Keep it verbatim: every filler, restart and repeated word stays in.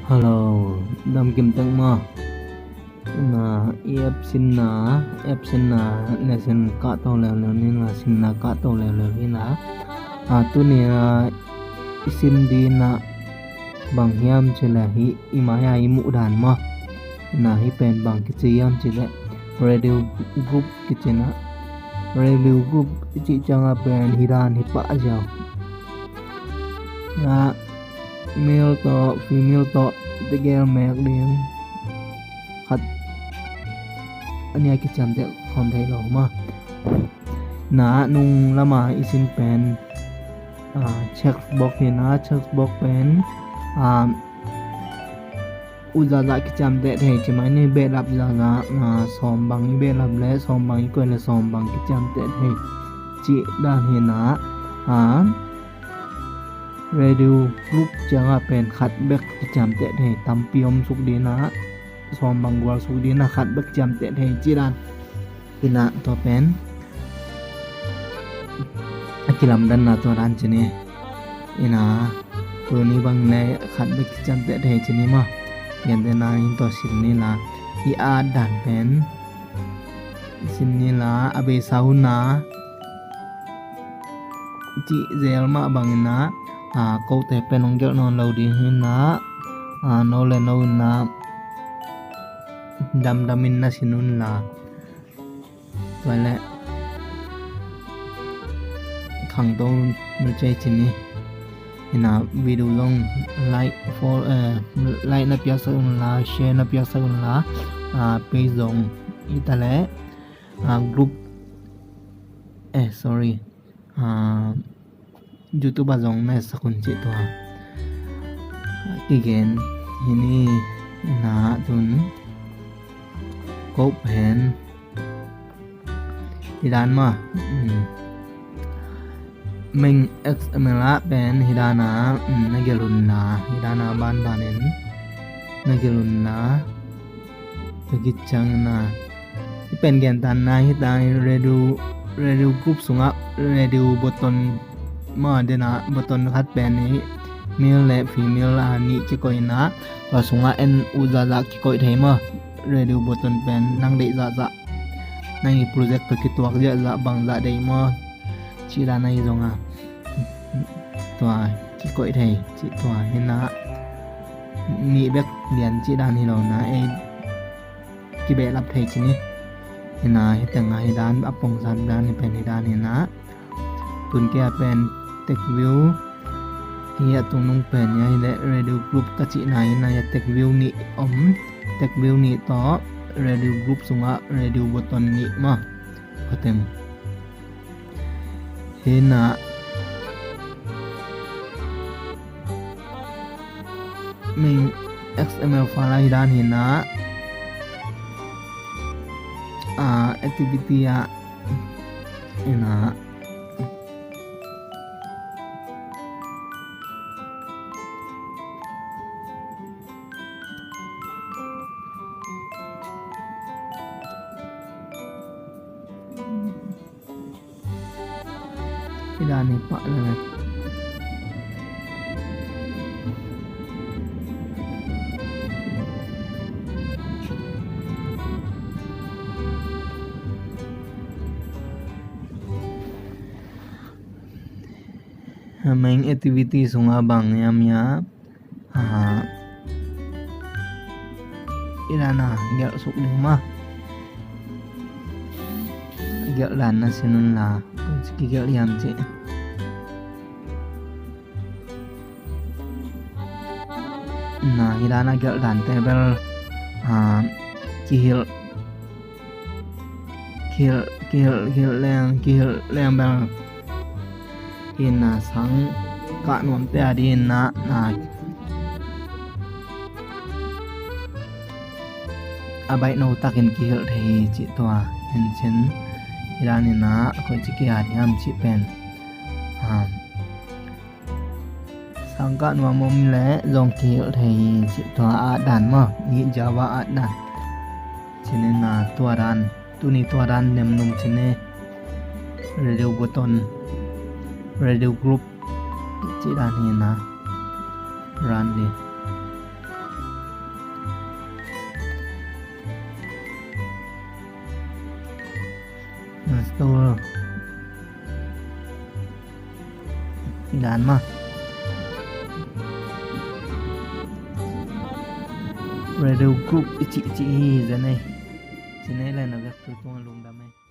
Hello, dam kim tek maw? Na, i app sinna, app sinna, na sin kahto leuleu ni na, sinna kahto leuleu ni na. A, tuni a, i sin ding na, bang hiam cih leh hih i mai-a i muh dan maw? Na, hih pen bang kici hiam cih leh radio group kici na. Radio group i cih ciangah pen hih dan hi pah ziau. Na, male tawh female tawh tegel mek ding, khat a nih a kiciamteh khawm thei lo maw? Na, nung lama i sin pen, a, checkbox hi na, checkbox pen, a, ut zahzah kiciamteh thei ci mai ni, behlap zahzah, a, sawm bang i behlap leh sawm bang i koih leh sawm bang kiciamteh thei cih dan hi na. A, radio group ciangah pen khat bek kiciamteh thei, tampi om suk ding na, sawm bang gual suk ding na, khat bek ciamteh thei cih dan. Hi na, tua pen a kilamdanna tua dan ci ni. Hi na, tuni bang leh khat bek kiciamteh thei ci ni maw? Gentehna in tua sin ni la, i at dan pen sin ni la, a beisa hun na cih zel mah bangin na, a, kote pen hong gelh nawn lo ding hi na, a, no le no in na, damdam in na sin un la. Tua leh khangto nu cei ci ni. Hi na, video zong like for, eh, like na piaksak un la, share na piaksak un la, a, page zong hi ta leh, a, group, eh, sorry, a, YouTube ah zong na etsak un cih tua kigen hi ni. Na, tun code pen hi dan maw? Hmm. Main X M L ah pen hi dan a, hmm, na gelh un la, hi dan a banbanin na gelh un la, ka gitciang na. Hih pen gentanna hi ta, radio, radio group sungah radio button maw, dena button khat pen hi, male le female a nih kikoih na, tua sungah en ut zahzah kikoih thei maw. Radio button pen nang deih zahzah, nang i project tawh kituak ziahzah bangzah deih maw, cih dan ahi zong a, tua kikoih thei, cih tua hi na. Nih bek lian cih dan hi lo na, ei kibehlap thei ci ni. Hi na, hi teng a hi dan, a pongsan dan hi pen hi dan hi na. Tun kei a pen text view, hi a tungnung pen hi a, hi leh radio group ka cihna hi na, hi a text view nih om, text view nih tawh radio group sungah radio button nih maw. Hi na, main X M L file ah hi dan hi na, a, activity ah hi na. Hi dan hi pah leh. Main activity sungah bang hiam hiam, a, hi dan a gelh suk ding maw. Gelh dan na sin un la, koi ci kigelh hiam cih. Na, hi dan a gelh dante bel, a, kihilh kihilh, kihilh, kihilh leng, kihilh leng bel hi na, sang kah nuamte a ding hi na, na a baihno takin kihilh thei hi cih tua. Hi cin hi dan hi na, koi ci ki-at hiam cih pen, a, sang kah nuam om leh zong kihilh thei hi cih tua at dan maw, hih Java at dan. Cin hi na, tua dan, tuni tua dan nemnum cin hi. Radio button, radio group cih dan hi na, run dih. Tul. Hi dan mah. Radio group i cih, i cih hi zen ei. Ci nei le na vekpi tungah lungdam ei.